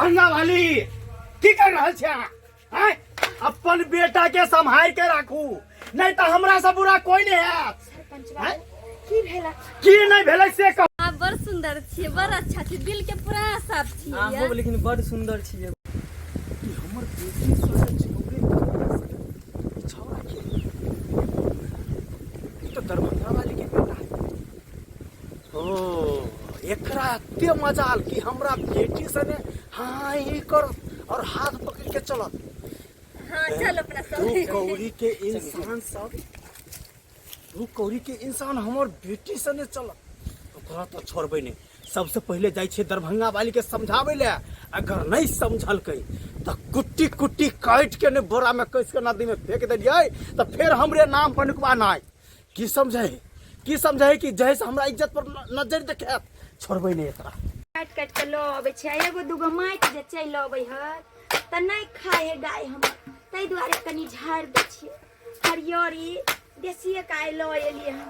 दरभंगा वाली की कर रहल छै अहाँ आँय? अपन बेटा के सम्हारि के राखू नहीं तऽ हमरा से बुरा कोई नहीं हैत। सरपंच बाबू की भेला? की नहीं भेलै से कहू। अहाँ बड़ सुंदर छियै, बड़ अच्छा छियै, दिल के पूरा साफ छियै। अहूँ लेकिन बड़ सुंदर छियै। कि हमर बेटी सगे छौरे ई छौरा के ई तऽ दरभंगा वाली के बेटा है। ओ एकरा एते मजाल कि हमरा बेटी सने हाँ ही कर और हाथ पकड़ के चलत। हाँ चल अपना सब। दू कौड़ी के इंसान सब, दू कौड़ी के इंसान हमर बेटी सने चलत, ओकरा तो छोड़बै नहीं। सबसे पहले जाइ छियै दरभंगा वाली के समझाबै ले, अगर नहीं समझलकै तऽ कुट्टी कुट्टी काटि के ने बोरा में कस के नदी में फेंक देलियै तऽ फेर हमरे नाम पर नुकबा नहीं। की समझे, की समझे कि जैसे हमरा इज्जत पर नजर देखायत, छोड़बै नहीं एकरा। काटि काटि के लऽ अबै छै, एगो दूगो माटि जे चलि अबै है तऽ नहि खाइ है गाय हमर, ताहि दुआरे कनि झाड़ि दै छियै। हरियरी देसिए के आइ लऽ एलियै हन,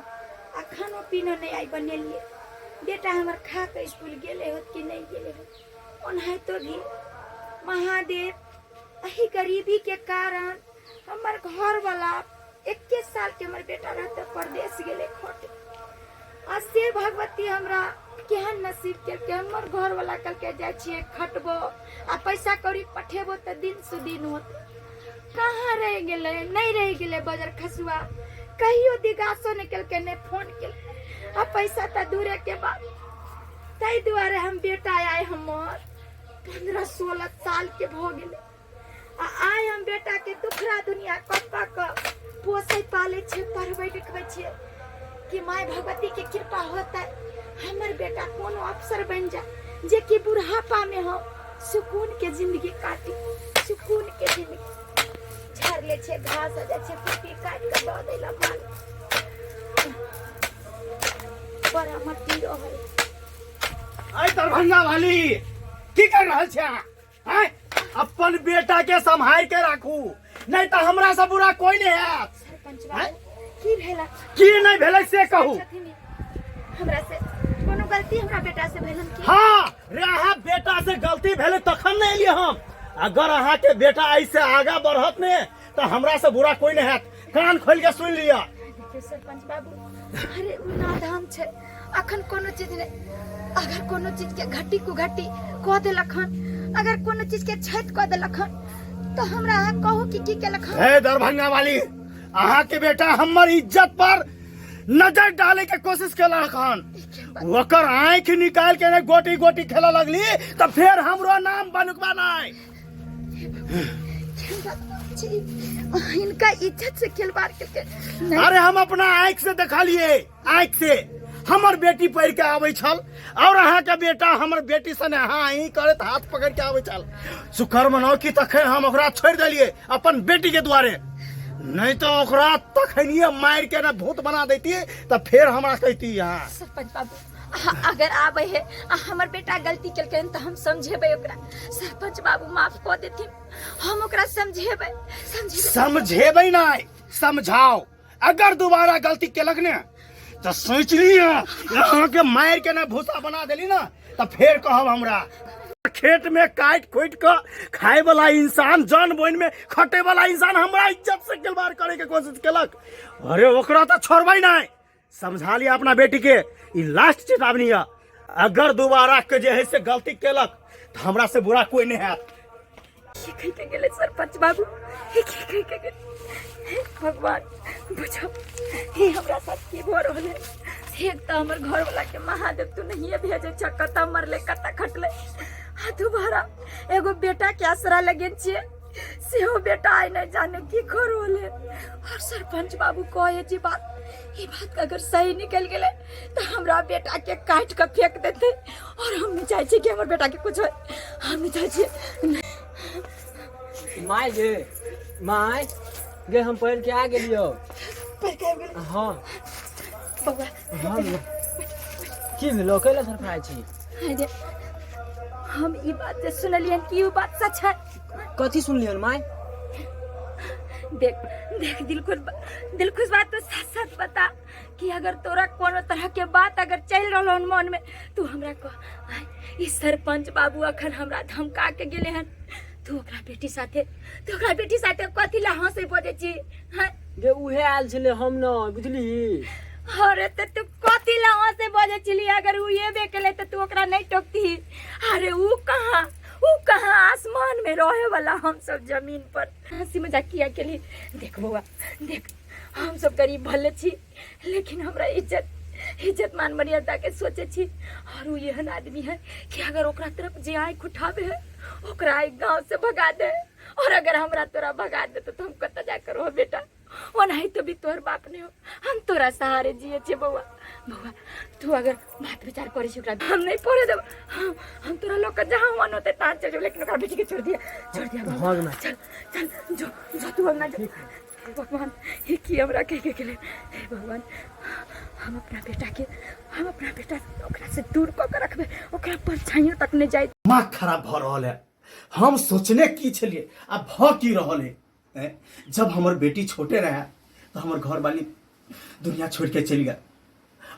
आ खानो पीनो नहि आइ बनेलियै। बेटा हमर खा कऽ इसकुल गेलै होत कि नहि गेलै होत। ओनाहितो भी महादेव एहि गरीबी के कारण हमर घरवला 21 साल के हमर बेटा रहते परदेश गेलै खटे, आ से भगवती हमरा केहन नसीब केलकै, हमर घरवला कहलकै जाइ छियै खटबो आ पैसा कौड़ी पठेबो तऽ दिन सुदिन होतै। कहाँ रहि गेलै, नहि रहि गेलै बजर खसुआ, कहियो दिगासो नहि केलकै, नहि फोन केलकै, आ पैसा तऽ दूरे के बात। ताहि दुआरे हम बेटा आइ हमर 15-16 साल के भऽ गेलै, आ आइ हम बेटा के दुखरा दुनिया कऽ कऽ कऽ पोसै पालै छियै, पढ़बै लिखबै छियै कि माय भगवती के कृपा होतै हमर बेटा कोनो अफसर बनि जाए, जे कि बुढ़ापा में हम सुकून के जिंदगी काटी, सुकून के जिंदगी। झाड़ ले छै घास आ जाइ छै, कुट्टी काटि कऽ दऽ दै ला माल, बड़ा मट्टी रहै। अय दरभंगा वाली की कर रहल छै अहाँ? आँय? अपन बेटा के सम्हारि के राखू, नहीं तऽ हमरा से बुरा कोई नहीं हैत। सरपंच बाबू की भेला? की नहीं भेलै से कहू। हमरा से कोनो गलती हमरा बेटा से भेलन की? हाँ रे, अहाँ बेटा से गलती भेलै तखन नहीं एलियै हम। अगर अहाँ के बेटा ऐसे आगा बढ़त ने तऽ हमरा से बुरा कोई नहीं हैत। कान खोल के सुन लिअ। देखियौ सरपंच बाबू, अरे उ नादान छै, अखन कोनो चीज नहि, अगर कोनो चीज के घटी कुघटी कऽ देलक हन, अगर कोनो चीज के क्षति कऽ देलक हन तऽ हमरा अहाँ कहू कि की केलक हन। हे दरभंगा वाली, अहाँ के बेटा हमर इज्जत पर नजर डाले के कोशिश केलक हन, ओकर आँखि निकाल के ने गोटी गोटी खेलऽ लगली तऽ फेर हमरो नाम बनुकबा नहीं। इनका इज्जत से खिलवाड़ करके। अरे हम अपना आँख से देखलिए, आँख से हमर बेटी पढ़ के आबै छल और अहाँ के बेटा हमर बेटी सने हाँ ही करैत हाथ पकड़ के आबै छल। शुक्र मनाउ कि तखन हम ओकरा छोड़ि देलिए अपन बेटी के दुआरे, नहीं तो ओकरा तखनिए मारि के ना भूत बना देती तऽ फेर हमरा कहती। यहाँ सरपंच बाबू अगर आबै है आ हमर बेटा गलती केलकै तऽ हम समझेबै ओकरा। सरपंच बाबू माफ कऽ देथिन, हम ओकरा समझेबै, समझेबै। समझेबै नहीं, समझाओ। अगर दोबारा गलती केलक ने तऽ सोचि लिअ अहाँके मारि के ने भूसा बना देली ना तऽ फेर कहब हमरा। खेत में काटि खोटि कऽ खाय वाला इंसान, जन बोनि में खटे वाला इंसान हमरा इज्जत से खिलवाड़ करे के कोशिश केलक, अरे ओकरा तऽ छोड़बै नहीं। समझा लिया अपना बेटी के, ई लास्ट चेतावनी है। अगर दोबारा के जे है से गलती केलक तऽ हमरा से बुरा कोई नहीं हैत। की कहि के गेलै सरपंच बाबू, की कहि के गेलै? हे भगवान बुझो हे हमरा साथ की भऽ रहल है। एक तऽ हमर घरवाला के महादेव तू नहिए भेजै छ, कतऽ मरलै कतऽ खटलै, आ दोबारा एगो बेटा के आसरा लगेन छियै, सेहो बेटा आइ नहि जाने की कऽ रहल है। और सरपंच बाबू कहे जे बात, ई बात अगर सही निकलि गेलै तऽ हमरा बेटा के काटि कऽ फेंक देतै, और हम नहि चाहै छियै कि हमर बेटा के कुछ होय, हम नहि चाहै छियै। My गे, my गे, हम पढ़ के आ गेलियो। पढ़ के आबि गेलै? हाँ। बौआ। हाँ, की भेलो, कैला धरफड़ाइ छी? अरे हम ई बात जे सुनलियन कि ई बात सच है। कथी सुनलियन my? देख देख दिलखुश, दिलखुश बात तो सच सच बता कि अगर तोरा कोनो तरह के बात अगर चल रहल हन मन में तू हमरा कह। आय, ई सरपंच बाबू अखन हमरा धमका के गेले हन, तू ओकरा बेटी साथे, तू ओकरा बेटी साथे कथी ला हंसे बजे छी? हाँ? गे उहे आयल छलै, हम न बुझली। अरे त तू कथी ला हंसे बजे छली? अगर उ एबे केले त तू ओकरा नहीं टोकती। अरे उ कहाँ, उ कहाँ आसमान में रहे वाला, हम सब जमीन पर। हंसी मजाक किया के लिए। देख बउआ देख, हम सब गरीब भले छी लेकिन हमरा इज्जत इज्जत मान मर्यादा के सोचे छी, और उ एहन आदमी है कि अगर ओकरा तरफ जे आँख उठावे है ओकरा एक गांव से भगा दे, और अगर हमरा तोरा भगा दे तो हम कतऽ जा कर हो बेटा? ओनाही तो भी तोहर बाप नहीं हो, हम तोरा सहारे जिए छे बउआ। बउआ तू अगर बात विचार करे छी ओकरा हम नहीं पढ़े देब, हम तोरा लोग के जहाँ मन होते तहाँ चल जेब, लेकिन ओकरा बेटी के छोड़ दिया, छोड़ दिया बाबा। भाग ना। चल चल जो जो तू अंगना जो। भगवान ये की हमरा कह के गेले। हे भगवान, हम अपना बेटा के, हम अपना बेटा ओकरा से दूर कऽ के रखबे, ओकरा परछाइयों तक नहीं जाए। दिमाग खराब भऽ रहल है, हम सोचने की छलिए आ भऽ की रहल है। हैं? जब हमर बेटी छोटे रहे तो हमर घर वाली दुनिया छोड़ के चलि गेल,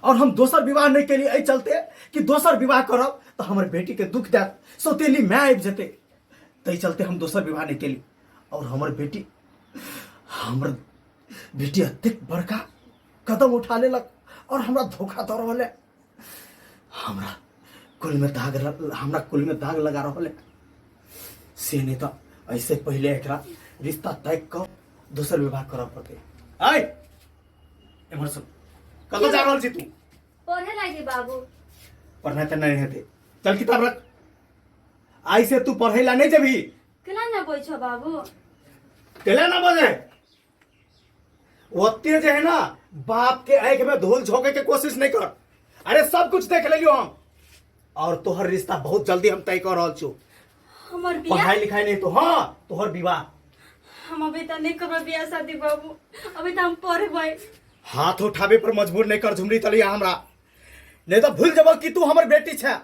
और हम दोसर विवाह नहीं केलिए एहि चलते कि दोसर विवाह करब तो हमर बेटी के दुख देत, सौतेली माय आबि जेतै, ताहि चलते हम दोसर विवाह नहीं केली। और हमर बेटी एतेक बड़का कदम उठा लेलक और हमरा धोखा दऽ रहल है, हमरा कुल में दाग हमरा कुल में दाग लगा रहल है। से नहीं तो ऐसे पहले एकरा रिश्ता तय कर दोसर विवाह करऽ पड़तै। आय एम्हर सुन, कतऽ जा रहल छी तू? पढ़े लागी बाबू। पढ़नाइ तऽ नहि हेतै, चल किताब रख, आइ से तू पढ़ै ला नहीं जेबही। केना ना बोल छो बाबू? केला ना बजे ओते जे है ना, बाप के आंख में धूल झोंके के कोशिश नहीं कर। अरे सब कुछ देख लेलियो हम, और तोहर रिश्ता बहुत जल्दी हम तय कर रहल छो। हमर बियाह? पढ़ाई लिखाई नहीं तो हाँ तोहर विवाह। हम अभी तो नहीं करब बियाह शादी बाबू, अभी तो हम पढ़बै। हाथ उठावे पर मजबूर नहीं कर झुमरी तलिया हमरा, नहीं तो भूल जब कि तू हमर बेटी छे।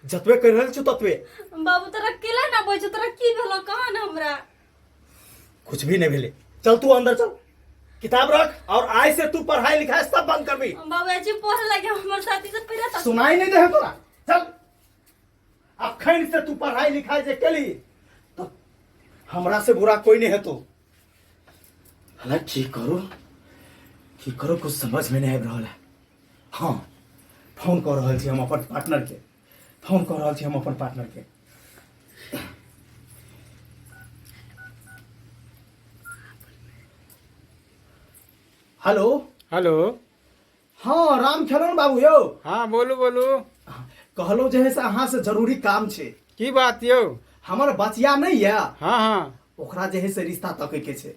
जतबे कर रहल छो ततबे। बाबू तोरा केला ना बोल छो, तोरा की भेलो कहा ना हमरा? कुछ भी नहीं भेले, चल तू अंदर चल, किताब रख, और आय से तू पढ़ाई लिखाई सब बंद करबी। बाबू ऐसे पढ़े लगे हमर साथी से पहले तक सुनाई नहीं दे तोरा, चल अखन से तू पढ़ाई लिखाई जे केली तो हमरा से बुरा कोई नहीं है तो। हालांकि की करो की करो कुछ समझ में नहीं आबि रहल है। हाँ फोन कऽ रहल छी हम अपन पार्टनर के, फोन कऽ रहल छी हम अपन पार्टनर के। हेलो। हेलो। हाँ राम खेलन बाबू यौ। हाँ बोलू बोलू। कहलहुँ जे है से अहाँ से जरूरी काम छै। की बात यौ? हमर बचिया नहीं यऽ। हाँ हाँ। ओकरा जे है से रिश्ता तकै के छै।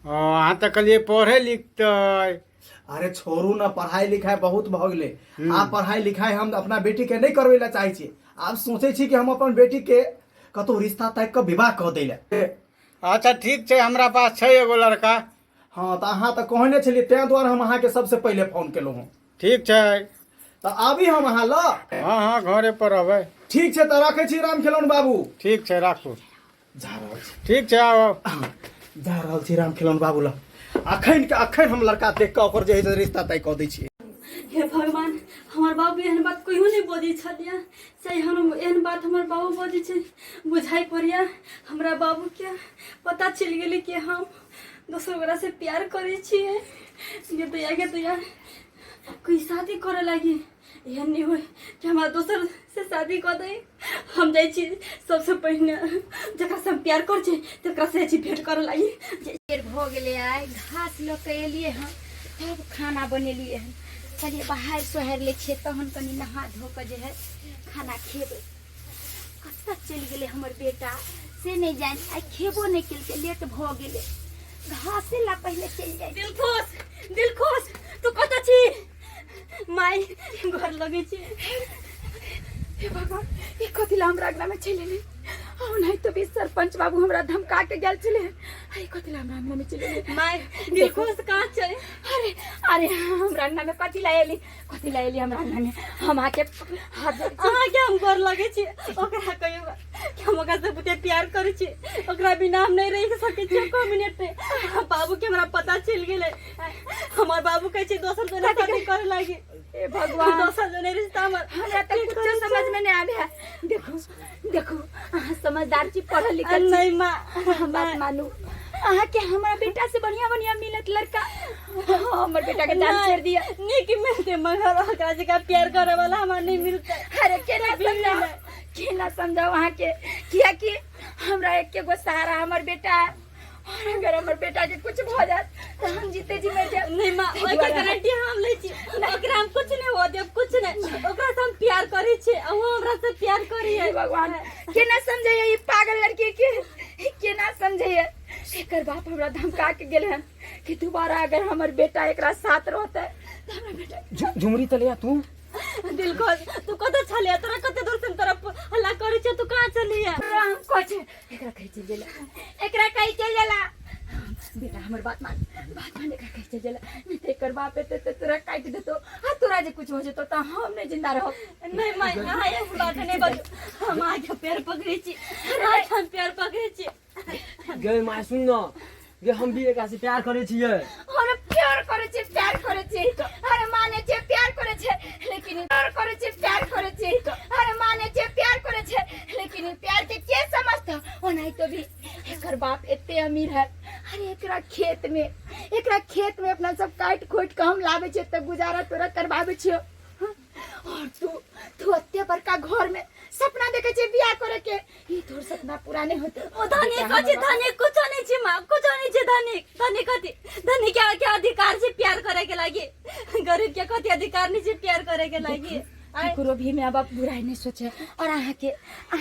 ओ, अहाँ तऽ कहलियै पढ़े लिखतै। अरे छोड़ू ना, पढ़ाई लिखाई बहुत भऽ गेलै। आब पढ़ाई लिखाई हम अपना बेटी के नहीं करबै लए चाहै छी। आब सोचै छी कि हम अपन बेटी के कतौ रिश्ता ताकि कऽ विवाह कऽ दै लए। अच्छा ठीक छै, हमरा पास छै एगो लड़का। हाँ तऽ अहाँ तऽ कहने छलियै, ताहि दुआरे हम अहाँके सबसे पहिले फोन केलहुँ हँ। ठीक छै। तऽ आबी हम अहाँ लग? हाँ हाँ घरे पर रहबै। ठीक छै तऽ राखै छी राम खेलौन बाबू। ठीक छै राखू। जा रहल छी। ठीक छै आउ। जा रहल छी राम खेलौन बाबू लग। अखन के अखन हम लड़का देख कऽ ओकर जे है से रिश्ता तय कऽ दै छियै। हे भगवान, हमर बाबू एहन बात कहियो नहि बजै छलियै, से एहन बात हमर बाबू बजै छै। बुझाइ पड़ैया हमरा बाबूके पता चलि गेलै कि हम दोसर गोरा से प्यार करै छियै। गे दैया गे दैया, कोई शादी करे लागी एहन नहीं होय कि हमरा दोसर से शादी कऽ दे। हम जाइ छी सबसे पहिने जकरा से हम प्यार करै छी तकरा से जाइ छी भेंट करे लागी। देर भऽ गेलै, आइ घास लऽ कऽ एलियै हन तब खाना बनेलियै हन। कहलियै बाहर सोहारि लै छियै तहन कनि नहा धो कऽ जे है खाना खेबै। कतऽ चलि गेलै हमर बेटा से नहि जानि, आइ खेबो नहि केलकै, लेट भऽ गेलै। घासे ला पहिले चलि जाइ। दिलखुश दिलखुश तू कतऽ छी? माय घर लगै छी। हे भगवान, ई कथी ला हमरा अंगना में चलि एलै? नहीं तो भी सरपंच बाबू हमरा धमका के गेल छलै। ई कथी ला हमरा अंगना में चलि एलै? माय दिलखुश कहाँ छै? अरे अरे हमरा अंगना में कथी ला एली, कथी ला एली हमरा अंगना में? हम आके हाथ जोड़ै छी। अहाँके हम गोर लगै छी, ओकरा कहियौ कि हम ओकरा से बहुते प्यार करै छी, ओकरा बिना हम नहीं रहि सकै छी एको मिनट नहीं। बाबू के हमरा पता चलि गेलै, हमर बाबू कहै छै दोसर जने शादी करे लागी। हे भगवान, दोसर जने रिश्ता हमर हमरा तऽ कुछो समझ में नहीं आवे है। देखो देखो, अहाँ समझदार छी, पढ़ल लिखल छी। नहीं माँ, अहाँ बात मानू, अहाँ के हमरा बेटा से बढ़िया बढ़िया मिलत लड़का। हाँ, हमर बेटा के जान छोड़ दिया। नीक मिलते मगर ओकरा जकाँ प्यार करे वाला हमरा नहीं मिलते। अरे केना समझाओ, केना समझाओ अहाँ के, कियाकि हमरा एके गो सहारा हमर बेटा है, और अगर हमर बेटा के कुछ भ जात तो हम जीते जी मर जाब। नहीं माँ, ताहि ओहिके दुआरे गारंटी हम लै छी, ओकरा हम कुछ नहीं हो देब, कुछ नहीं। ओकरा से हम प्यार करै छी, अहूँ हमरा से प्यार करिए। हे भगवान, केना समझैया ई पागल लड़की के, केना समझैया? एकर बाप हमरा धमका के गेल हन कि दोबारा अगर हमर बेटा एकरा साथ रहते तो हमरा बेटा झुमरी त ले आ तू। दिल खोल, तू कतऽ छलिया? तोरा कते दूर से तोरा हल्ला करै छियै, तू कहाँ छलिया? हम कहै छै एकरा कहि चलि गेला, एकरा कहि चलि गेला। बेटा हमर बात मान, बात मान, एकरा कहि चलि गेला, नहीं तो एकर बाप एते ते तोरा काटि देतो, आ तोरा जे कुछ हो जेतो त हम नहीं जिंदा रहब। नहीं माय, अहाँ एहन बात नहीं बाजू, हम अहाँके पैर पकड़ै छी, अहाँके हम पैर पकड़ै छी। गे माय सुन न, गे हम भी एकरा से प्यार करै छियै। अरे प्यार करै छी, प्यार करै छी, अरे माने छी प्यार करै छी, लेकिन प्यार करै छी, प्यार करै छी, अरे माने छी प्यार करै छी, लेकिन ई प्यार के के समझता? ओनाहितो भी एकर बाप एते अमीर है। अरे एकरा खेत में अपना सब काटि खोटि के हम लाबै छियै तऽ गुजारा तोरा करबाबै छियौ। हाँ? और तू एते बड़का घर में सपना देखे छे बियाह करे के, ई तोर सपना पूरा नहीं होते। ओ धनिक कथी, धनिक कुछो नहीं छे माँ, कुछो नहीं छे धनिक। धनिक कथी, धनिक के क्या अधिकार छे प्यार करे के लागी? गरीब के कथी अधिकार नहीं छे प्यार करे के लागी? केकरो भी माँ बाप बुराई नहीं सोचे, और अहाँ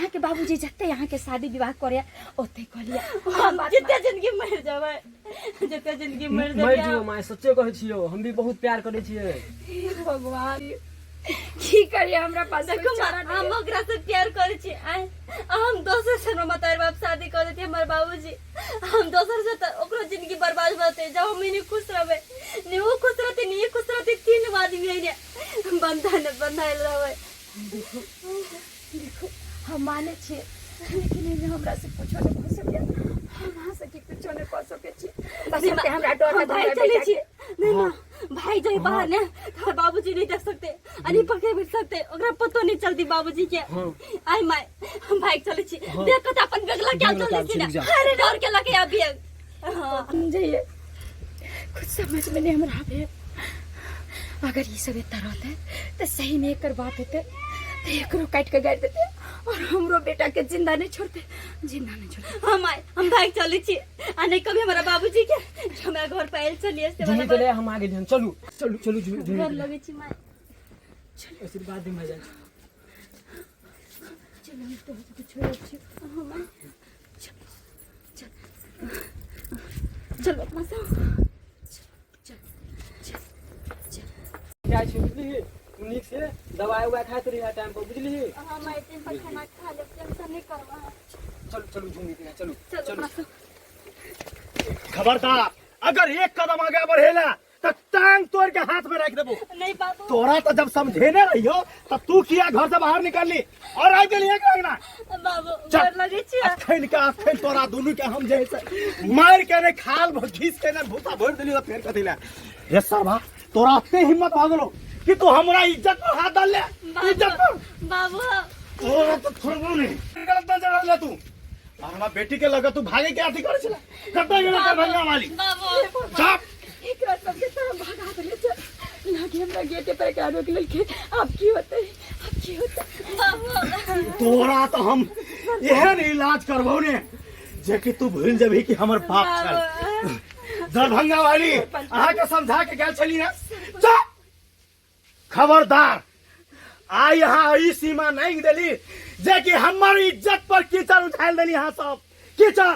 के बाबूजी जते अहाँ के शादी विवाह करे ओते कहलिए हम जिते जिंदगी मर जावे, जते जिंदगी मर मर जावे। जियो माय, सच्चे कहै छियौ, हम भी बहुत प्यार करै छियै। हे भगवान, की करिए, हमरा पास कोई देखो चारा नहीं हम है। ओकरा से प्यार करै छी, आय हम दोसर से हमर मतारी बाप शादी कर देती हमर बाबूजी, हम दोसर से त ओकरो जिंदगी बर्बाद होते। जब हम नहीं खुश रहबै, नहीं वो खुश रहते, नहीं खुश रहते, तीन आदमी अइने बंधन बंधायल रहबै। देखो देखो, हम माने छियै, लेकिन एहिमे हमरा से कुछो नहीं भऽ सकैए, हम अहाँ से कि कुछो नहीं कऽ सकै छी। बस नहीं, ओते हमरा डर हम है भाई हमरा चले बेटा छी। के। नहीं माँ, भाई जाए बाहर ने तोहर बाबूजी नहीं देख सकते, आ नहीं पकड़ भी सकते, ओकरा पतो नहीं चलती बाबूजी के। आई my, हम भाई चले छी। देख कत अपन बैग लके बैग लके चले आबै छी छी, ने। रुक जा। अरे डर के लके आबी। हाँ। समझिए, कुछ समझ में नहीं हमरा आवे। अगर ये सब एतना रहते तो सही में एकर बाप हेते तो एकरो काट के गाड़ि देते और हमरो बेटा के जिंदा नहीं छोड़ते, जिंदा नहीं छोड़ते। हम आए, हम भाग चले छी, आ नहीं कभी हमारा बाबूजी के हमरा घर पर आयल चलिए से झुमरी त ले हम आ गेली हन, चलू चलू चलू झुमरी घर लगे छी my. आशीर्वाद दे मजा। चलो हम तो सबके छोड़े छी। हाँ my, चल चल चलो अपना सब। चल चल चल। जाइ छी, बुझलिही? तू नीक से दवाई उवाई खाइत रहिहे टाइम पर, बुझलिही? हाँ my, time पर खाना खा ले, टेंशन नहीं करवा। चलू चलू झुमरी के, चलू चलो चलू। अपना सब। खबरदार, अगर एक कदम आगे बढ़ेला तो टांग तोड़ के हाथ में रख देबो। नहीं बाबू, तोरा तो जब समझेने रहियो तब तू किया घर से बाहर निकल ली और आ गेली एक लगना। बाबू चल। घर लगे छी। अखन के अखन तोरा दुनू के हम जे है से मार के ने खाल घीस के ने भूसा भर देली तो फेर कथी ले। रे सरवा, तोरा एते हिम्मत भऽ गेलो कि तू हमरा इज्जत पर हाथ डाल ले? इज्जत पर बाबू तोरा तो छोड़बो नहीं। गलत नजर डाल तू और हमरा बेटी के लगे तू भागे के अथी करे छला। कतऽ गेलै दरभंगा वाली? बाबू चुप। एकरा सबके तो हम भगा देले छै, लागे हमरा गेटे पर एकरा रोक लेलकै। आब की होतै, आब की होतै? बाबू तोरा तो हम एहन इलाज करबौ ने जे कि तू भूल जेबही कि हमर बाप छल। दरभंगा वाली, अहाँ के समझा के गेल छली ना। चुप। खबरदार, आ यहाँ ई सीमा नहीं देली जे कि हमर इज्जत पर कीचड़ उछाल देली। यहाँ सब कीचड़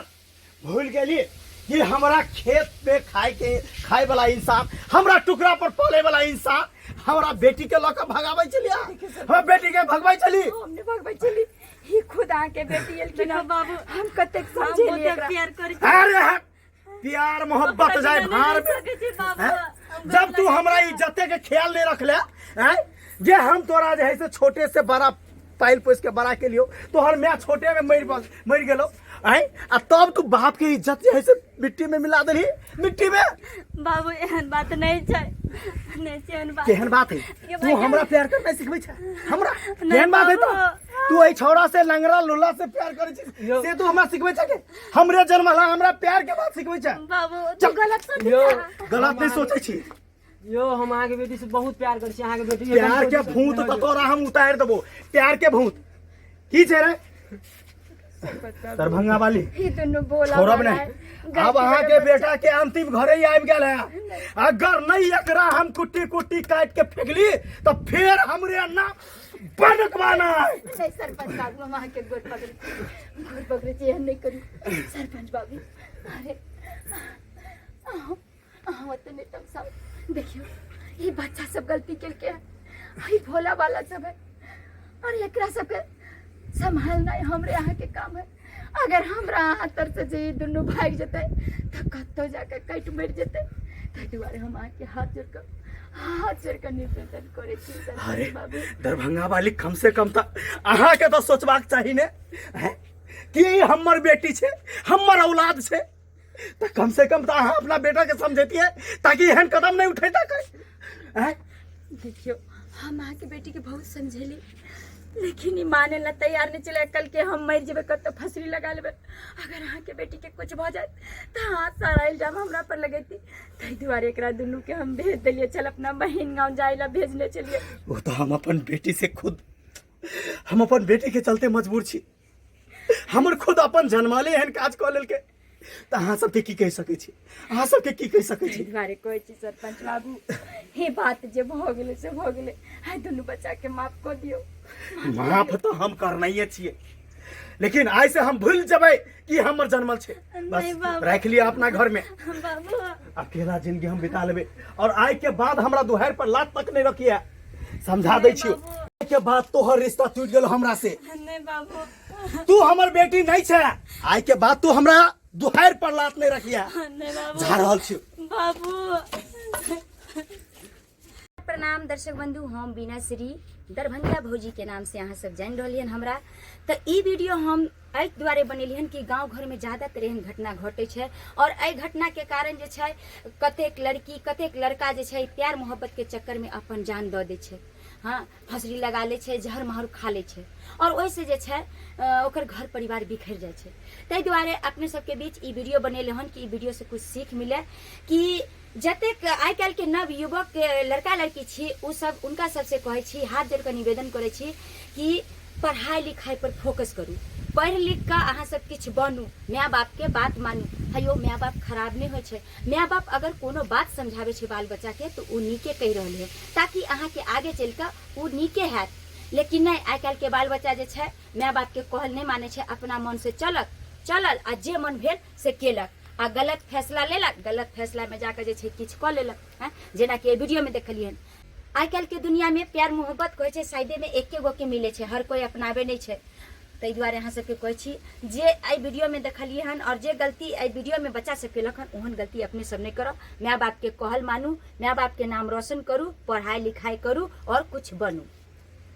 भूल गेली कि हमरा खेत पे खाए के खाए वाला इंसान, हमरा टुकड़ा पर पले वाला इंसान हमरा बेटी के लऽ के भगाबै छली। हमरा बेटी के भगबै छली। हम नहीं भगबै छली, ई खुद अहाँके बेटी एलखिन हँ। बाबू, हम कतेक हम समझेलियै बहुते एकरा। प्यार करै छी। अरे हट, प्यार मोहब्बत जाए भार में। सकै छी बाबू, हैं? हम जब तू हमरा इज्जते के ख्याल नहीं रखले हैं, जे हम तोरा जे है से छोटे से बड़ा पालि पोसि के बड़ा केलियौ, तोहर माय छोटे में मरि गेलौ आँय, आ तब तू बाप के इज्जत जे है से मिट्टी में मिला देलही, मिट्टी में। बाबू एहन बात नहीं छै, नहीं छै एहन बात। केहन बात है? ये तू भैया। हमरा प्यार करनाइ सिखबै छै हमरा? नहीं केहन बात है तो? बाबू। तू एहि छौड़ा से लंगड़ा लोला से प्यार करै छी यौ। से तू हमरा सिखबै छै के हमरे जन्मला हमरा प्यार के बात सिखबै छै? बाबू तू चल। गलत सोचै यौ। छह। गलत नहीं सोचै छी। यौ, हम अहाँके बेटी से बहुत प्यार करै छी, अहाँके बेटी प्यार के भूत तऽ तोरा हम उतारि देबो, प्यार के भूत की छै रे दरभंगा वाली? ई दुनू बोला छोड़ब वाला नहीं है। अब अहाँ के बेटा के अंतिम घरे ही आबि गेल है। अगर नहीं एकरा हम कुट्टी कुट्टी काट के फेंकली तो फिर हमरे नाम बनकवाना है। नहीं सरपंच बाबू, हम अहाँके गोड़ पकड़ै छी, गोड़ पकड़ै छी, एहन नहि करू सरपंच बाबू। अरे अहाँ अहाँ ओते नहि तमसाउ। देखियौ, ई बच्चा सब गलती केलकै हन, ई भोला वाला सब है और एकरा सबके सम्हालनाइ हमरे अहाँके काम है। अगर हमरा अहाँ तर से जे ई दुनू भागि जेतै तऽ कतौ जाके कटि मरि जेतै। ताहि दुआरे हम अहाँके हाथ जोड़ कऽ, हाथ जोड़ कऽ निवेदन करै छी अरे सरपंच बाबू। दरभंगा वाली, कम से कम तऽ अहाँके तऽ सोचबाक चाही ने हैं? कि ई हमर बेटी छै, हमर औलाद छै, तऽ कम से कम तऽ अहाँ अपना बेटा के समझैतियै ताकि एहन कदम नहि उठेता कोइ हैं? देखियौ, हम अहाँके बेटीके बहुत समझेली, लेकिन ई माने ला तैयार नहि छलै। कल के हम मरि जेबै, कतौ फसरी लगा लेबै, अगर अहाँके बेटीके कुछ भऽ जायत तऽ अहाँ सारा इल्जाम हमरा पर लगैती। ताहि दुआरे एकरा दुनूके हम भेज देलियै छल, अपना बहिन गाँव जाय ला भेजने छलियै। ओ तऽ हम अपन बेटी से खुद, हम अपन बेटी के चलते मजबूर छी। हमर खुद अपन जनमाले एहन काज कऽ लेलकै तऽ अहाँ सबके की कहि सकै छी? अहाँ सबके की कहि सकै छी? ताहि दुआरे कहै छी सरपंच बाबू, हे बात जे भऽ गेलै से भऽ गेलै, आइ दुनू बच्चाके माफ कऽ दियौ। माफ तऽ हम करनाइए छियै, लेकिन आइ से हम भूलि जेबै कि हमर जनमल छै। बस नहीं बाबू। राखि लिअ अपना घर में। बाबू, अकेला जिंदगी हम बिता लेबै और आइ के बाद हमरा दुहार पर लात तक नहीं रखिए, समझा दै छियौ। आइ के बाद तोहर रिश्ता टूटि गेल हमरा से। नहीं बाबू। तू हमर बेटी नहीं छै। आइ के बाद तू हमरा दुहार पर लात नहीं रखिए। नहीं बाबू। जा रहल छियौ। बाबू। प्रणाम दर्शक बंधु, हम बीना श्री दरभंगा भौजी के नाम से अहाँ सब जानि रहलियन हमरा। तऽ ई वीडियो हम एहि दुआरे बनेलियन कि गाँव घरमे ज्यादातर एहन घटना घटै छै और एहि घटनाके कारण जे छै कतेक लड़की कतेक लड़का जे छै प्यार मोहब्बतके चक्करमे अपन जान दऽ दै छै, हँ, फसरी लगा लै छै, जहर माहुर खा लै छै और ओहिसँ जे छै ओकर घर परिवार बिखरि जाइ छै। ताहि दुआरे अपने सबके बीच ई वीडियो बनेलहुँ हन कि ई वीडियोसँ कुछ सीख मिले कि जतेक आइ काल्हिके नव युवक लड़का लड़की छी ओ सब, उनका सबसे कहै छी, हाथ जोड़ कऽ निवेदन करै छी कि पढ़ाइ लिखाइ पर फोकस करू, पढ़ि लिख कऽ अहाँ सब किछु बनू, माय बापके बात मानू। हयो, माय बाप खराब नहि होइ छै। माय बाप अगर कोनो बात समझाबै छै बाल बच्चाके तऽ ओ नीके कहि रहल है, ताकि अहाँके आगे चलि कऽ ओ नीके हैत। लेकिन नहि, आइ काल्हिके बाल बच्चा जे छै माय बापके कहल नहि मानै छै, अपना मनसँ चलक चलल आ जे मन भेल से केलक आ गलत फैसला लेलक, गलत फैसलामे जाकऽ जे छै किछु कऽ लेलक। हँ, जेनाकि एहि वीडियोमे देखलियै हन। आइ काल्हिके दुनियामे प्यार मोहब्बत कहै छै शायदेमे एके गोके मिलै छै, हर कोइ अपनाबै नहि छै। ताहि दुआरे अहाँ सबके कहै छी जे एहि वीडियोमे देखलियै हन आओर जे गलती एहि वीडियोमे बच्चा सब केलक हन ओहन गलती अपने सब नहि करब। माय बापके कहल मानू, माय बापके नाम रोशन करू, पढ़ाइ लिखाइ करू आओर किछु बनू।